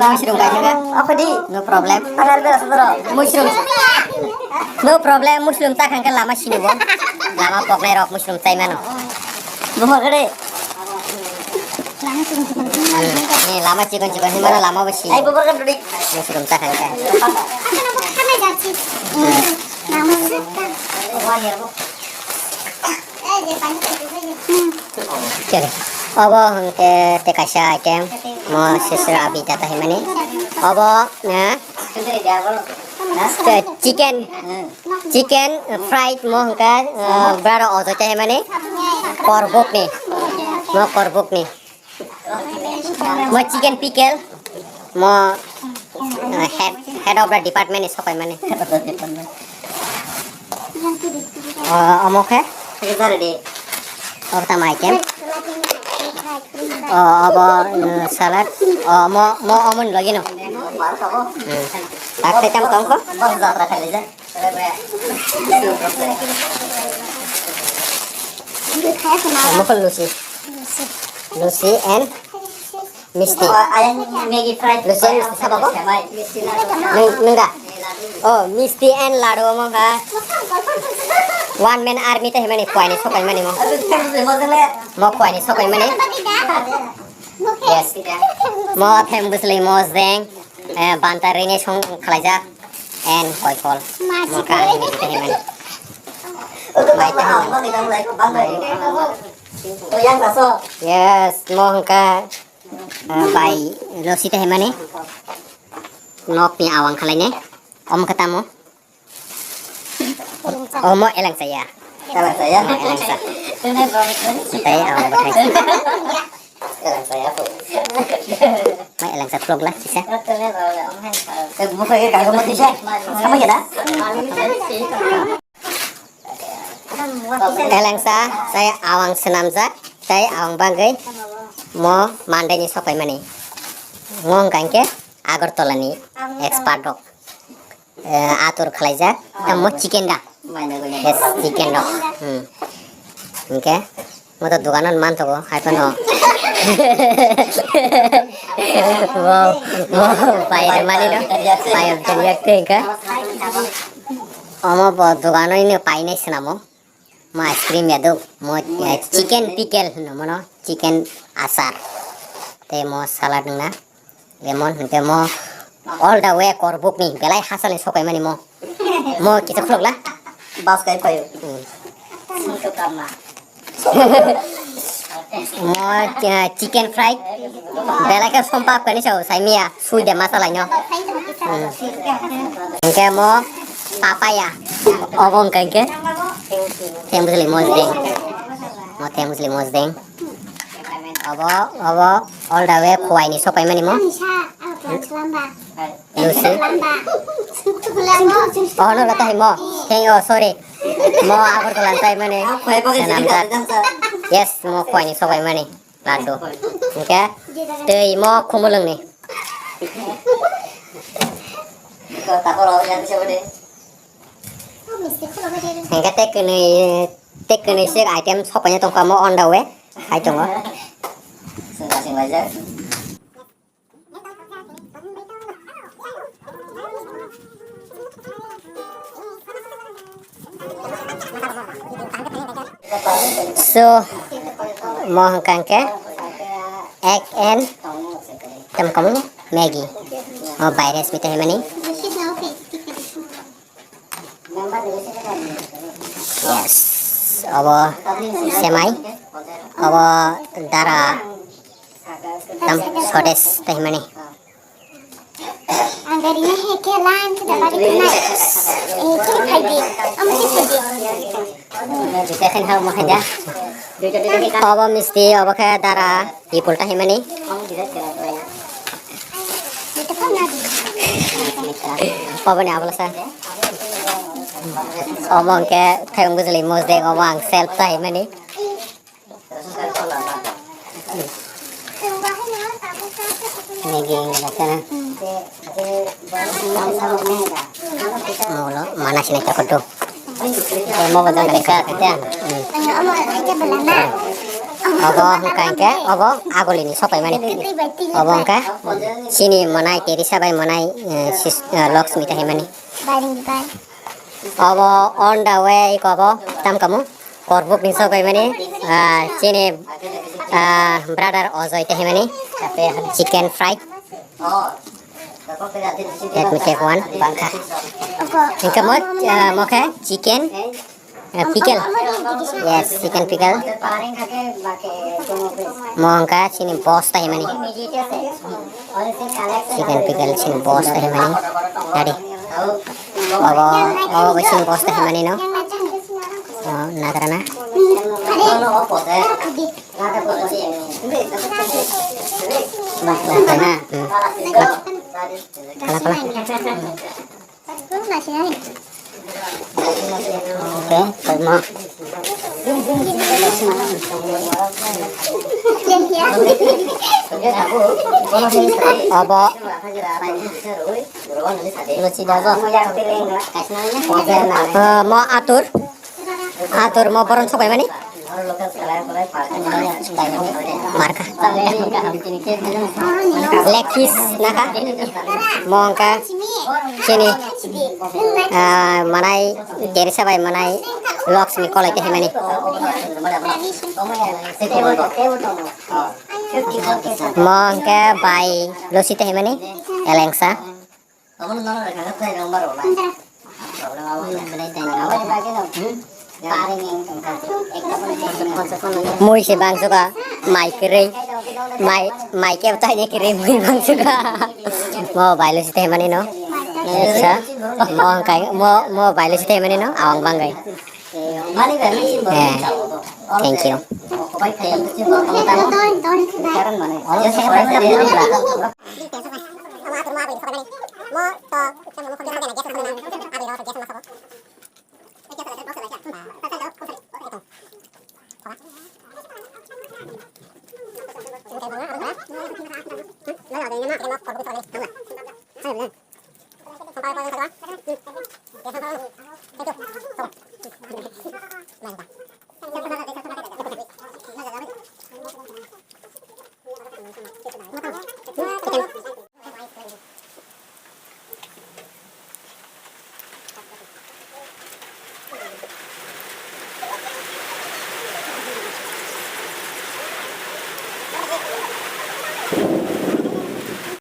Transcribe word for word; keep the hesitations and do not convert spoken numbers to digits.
Mushroom kaisa khe. Aphadi. No problem. Mushroom. No problem, mushroom ta khangkhe lama sinibo. Lama poknai rok mushroom chai mano. Buhor gede. Ni lama chikon chikon himano lama bo sini. Ai buhor gede. Mushroom ta khangkhe. Kere. Obo hwnkhe tei kaisa item. Mo sister abi tata himani. Obo, eh, chicken, chicken fried mo hwnkhe, eh, brother Ojoy tata himani. Korbok ni. Mo korbok ni. Mo chicken pickle, mo, uh, head, head of the department ni sokai mani. Oh, omo khe? Obo tamo item. Oh, obo, uh, salad. Oh, mo, mo, omo ni logi no. Hmm. Tak tei tamo tong kho? Omo khe Lucy. Lucy and Misty. Lucy and Misty sabo ko? Nung, nung da? Oh, Misty and Ladu omo kha. One man army tei himani kwai ni sokai mani mo. Mo kwai ni sokai mani. Yes. Mo them bwsli mo jeng. Eh, banta rwini song khwlaijak. And koiphol. Mo kha hini tei himani. Mai tei himani. Yes, mo hwnkha, eh, bai Lucy tei himani. Nokni awang khwlainai. Omo khe tamo? Omo elangsa ya. Elangsa ya? Elangsa. Tei ang bwthai. Elangsa ya, po. Mai elangsa vlog la, kisa. Eh, buka ya, kagak mau kisa. Sama ya, dah? Elangsa, tei awang swnamjak, tei awang bagwi mo Monday ni sopaimani. Mo hwnkha hwnkhe Agartala ni expert rok. Eh, atur khwlaijak, tamo chicken da. Yes, chicken rok. Hmm. Hwnkhe, mo to dogano manthogo, hai phano. Wow, wow, pai rwmani no, pai rwmani yak tei hwnkhe. Omo bo dogano ini painai swnamo. Mo ice cream ya do, mo, eh, chicken pickle hwno mono, chicken asar. Tei mo salad wngna, lemon, hwnkhe mo all the way korbok ni belai hachal ni sokai mani mo. Mo kisa khulok la. Bas kai payo. Hmm. Mo, eh, chicken fry, belai khe sompa kani sao, sai miya. Sui de masa laino. Hmm. Hwnkhe mo papaya. Obo hwnkha hwnkhe. Tembusli mosdeng. Mo tembusli mosdeng. Obo, obo, all the way Khowai ni sopaimani mo. Lucy. Oh, no, no, tahi mo. Thank you, sorry. Mo Agartala ni taimani. Swnamjak. Yes, mo Khowai ni sopaimani. Ladu. Hwnkhe tei mo khumulwngni. Hwnkhe tei kwnwi, tei kwnwi se item sopaina tongkha mo on the way. Hai tongo. So, mo hwnkha hwnkhe egg and tam kamu Maggi. O virus bita himani. Yes. Obo semai. Obo dara. Tam sodes tei himani. Ang gari na he ke line ke dapat dikenai. Eh, ke khai di. Amo ke khai di. Obo misti, obo khe dara, ipul ta himani. Obo ni abla sa. Obo hwnkhe thayung bujli mosdek, obo ang self ta himani. Nigi lakana. Molo mana sini takodo. Omo bo jang kaisa khe. Obo hwnkha hwnkhe obo agulini sopaimani. Obo hwnkha chini mwnai Teresa bai mwnai, eh, sis-, eh, Lakshmi ta himani. Obo on the way kobo tamkamu korbuk ni sopaimani, ah, chini, ah, brother Ojoy ta himani. Chicken fry. Let me take one. Bangkha. Hingke mo, ah, mo khe chicken, ah, pickle. Yes, chicken pickle. Mo hingka chini boss ta himani. Chicken pickle chini boss ta himani. Ready. Obo, obo chini boss ta himani no. Oh, nagrana. Nagrana. Hmm. Kala, kala. Okay, kalma. Abo. Luchi dago. Eh, mo atur. Atur mo boron sobai mani. Marka. Leg piece naka. Mo hingka chini, ah, manai Teresa bai manai Lakshmi kolai ta himani. Mo hingke bai Lucy ta himani. Elengsa. Mui se bangsuka, mai kwrwi, mai, mai kebo taine kwrwi mui bangsuka. Mo bai Lucy ta himani no. Sa, mo hingkai, mo, mo bai Lucy ta himani no, awang bangwi. Eh, thank you.